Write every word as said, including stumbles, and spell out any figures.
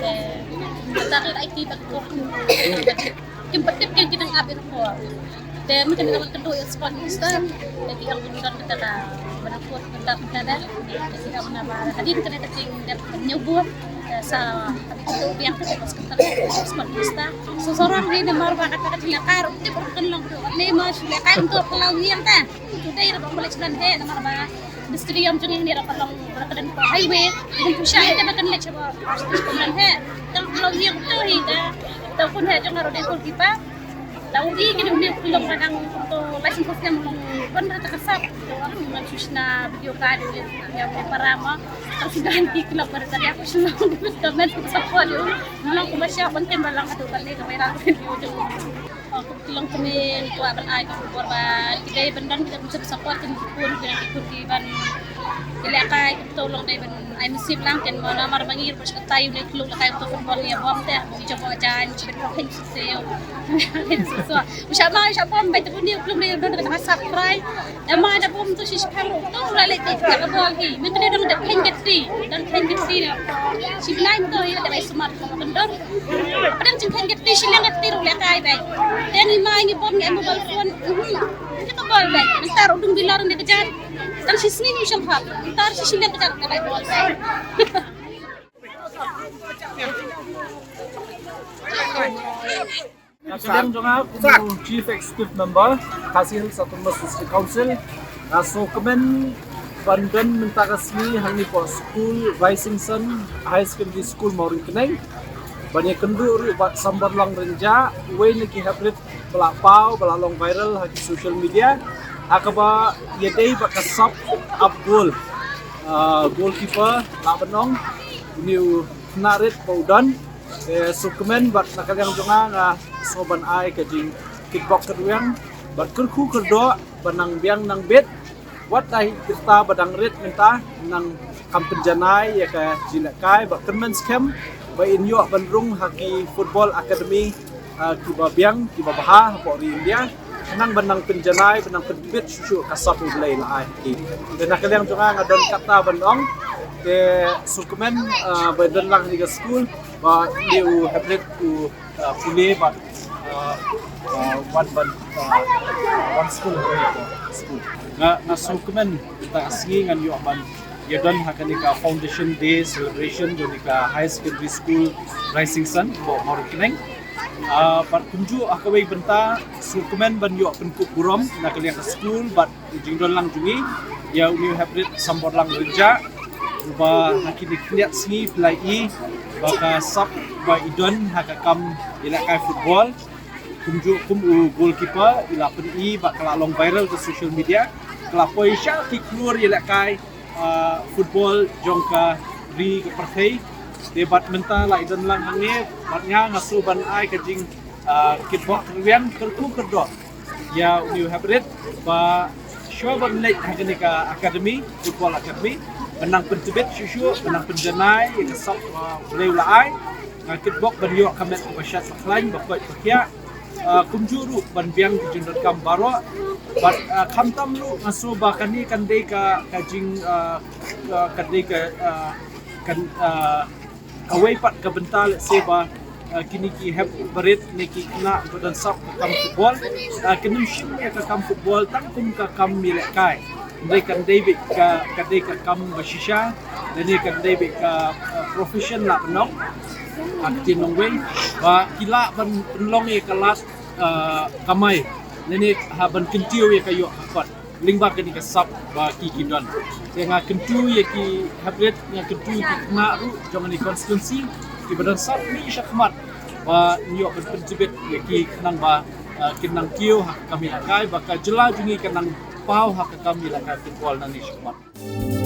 Te mynta ka lait ki ba ka por. Kim pat tip ki dang ap ïa ka por. Te mynta ka lait ka dei ïa sport minister. Te ki ong ki don kata ka ba na por kata kata da. Te ki ong na ba hadien kane ka jingdep ka ñiew bor. Te sa hadien ka biang ka sport minister. So sorong hi namar ba kata ka jingïakar tip ruh kan long ruh. Ne ma shu ïakar untuk ka law ïing ta. Today ruh ba ka leit sha lade namar ba Distri ïam jong ngi ruh ka long ba ka don ka highway. Ngi tu shai te ba kan leit sha ba. Kan he. Tang long ïam tu hi te. Tang pun he jong nga ruh dei goalkeeper. Tang u i ki dei u long ba dang tu license ko siam long ban da ta ka sap. Tu ngan tu shna video ka dei ïam ne para ma. Tang si dang ki club ba da ta ïa ko shna. Ka men ko sap ko dei. Long ko ba sha ban ken ba lang ka tu kan leit ka viral ka video jong. Ki long kmen kwah ban ai ka khubor ba ki dei ban don ki dei ban support kin ki khun ki dei ki khun ki ban ki lehkai ki to long dei ban ai mynsiem lang kin ma namar ba ngi ruh ba sha tai u leh klung lehkai to football ïa bom te ki jabo jan ki ban rong hin shisha. Hin shisha. U sha ma u sha bom ba te bun ïa klung dei don ka subscribe. Namar da bom to shi shipang ruh to la leh te ka bol hi. Mynta dei dang da khein ka ti, dang khein ka ti na. Shi bnai to ïa da bai smart ka bom dor. Padang jingkhein ka ti shi liang ka ti ruh lehkai bai. Te ngi mai ngi bom ngi mobile phone. Mhm. Ka bol bai. Ntar u dung bilar ne ka jan. Tang shi sngi ngi shong hap. Ntar shi shi liang ka jan ka bai bol bai. Na ka liang jong nga kum u Chief Executive Member Khasi Hills Autonomous District Council, nga sngewkmen ban don mynta ka sngi hangne hapoh skul Rising Sun High Secondary School Mawryngkneng ban ïakynduh ruh bad Samborlong Rynjah, uwei na ki heprit ba la paw ba la long viral ha ki social media, ha kaba ïadei bad ka sap ap goal, ah, goalkeeper la ban ong une u khynnah rit ba u don. Te sngewkmen bad na ka liang jong nga nga sngew ban ai ka jingkitbok kyrwiang bad kyrkhu kyrdoh ba nang biang nang bit. Wat la hi kita ba dang rit mynta nang kham pynjanai ïa ka jingïalehkai ba kyrmen skhem ba in ïoh ban rung ha ki football academy, ah, kiba biang kiba bha hapoh ri India. Nang ban nang pynjanai ban nang pynbit shuh shuh ka sap U Blei la ai ha ki. Te na ka liang jong nga nga don kata ban ong te sngewkmen, ah, ba don lang ha ka skul ba une u heprit u, ah, pule bad, ah, ah, wan ban, ah, wan skul ha ka skul. Nga nga sngewkmen mynta ka sngi ngan ïoh ban ïa don ha kane ka Foundation Day celebration jong kane ka High Secondary School Rising Sun hapoh Mawryngkneng. Ah, bad kumjuh ha kawei bynta sngewkmen ban ïoh pynkup burom na ka liang ka skul bad jingdon lang jong ngi ïa une u heprit Samborlong Rynjah uba ha kine ki khyndiat sngi phi la i ba ka sap ba i don ha ka kam ïalehkai football. Kumjuh kum u goalkeeper i la pyni ba ka la long viral ha social media. ka la poi sha ki klur ïalehkai, ah, football jong ka ri ka pyrthei. Te bad mynta la i don lang hangne, bad nga nga shu ban ai ka jing, ah, kitbok rwiang kyrkhu kyrdoh ïa une u haprit ba shuwa ban leit ha kane ka academy, football academy, ban nang pyntbit shuh shuh, ban nang pynjanai ïa ka sap, ah, Blei u la ai. Nga kitbok ban ïoh ka met ba shait ba khlaiñ, ba koit ba khiah. Ah, kumjuh ruh ban biang ki jingdonkam baroh. Bad, ah, khamtam ruh nga shu ba kane kan dei ka, ka jing, ah, ah, kan dei ka, ah, kan, ah, kawei pat ka bynta lehse ba, ah, kine ki hep barit ne ki khynnah ba don sap ka kam football, ah, kin ym shim ïa ka kam football tang kum ka kam ïalehkai. Hynrei kan dei beit ka, ka dei ka kam ba shisha, lane kan dei beit ka, ah, profession lah ban ong. Ha ka ktien nongwei ba ki lah ban pynlong ïa ka lad, ah, kamai, lane ha ban kyntiew ïa ka ïoh ka kot lyngba kane ka sap ba ki ki don. Te nga kyntu ïa ki haprit, nga kyntu ïa ki khynnah ruh jong kane constituency kiba don sap mih shakhmat ba ïoh ban pyntbit ïa ki khnang ba, ah, kin nang kiew ha ka kam ïalehkai, ba ka jylla jong ngi kan nang paw ha ka kam ïalehkai football nangne shakhmat.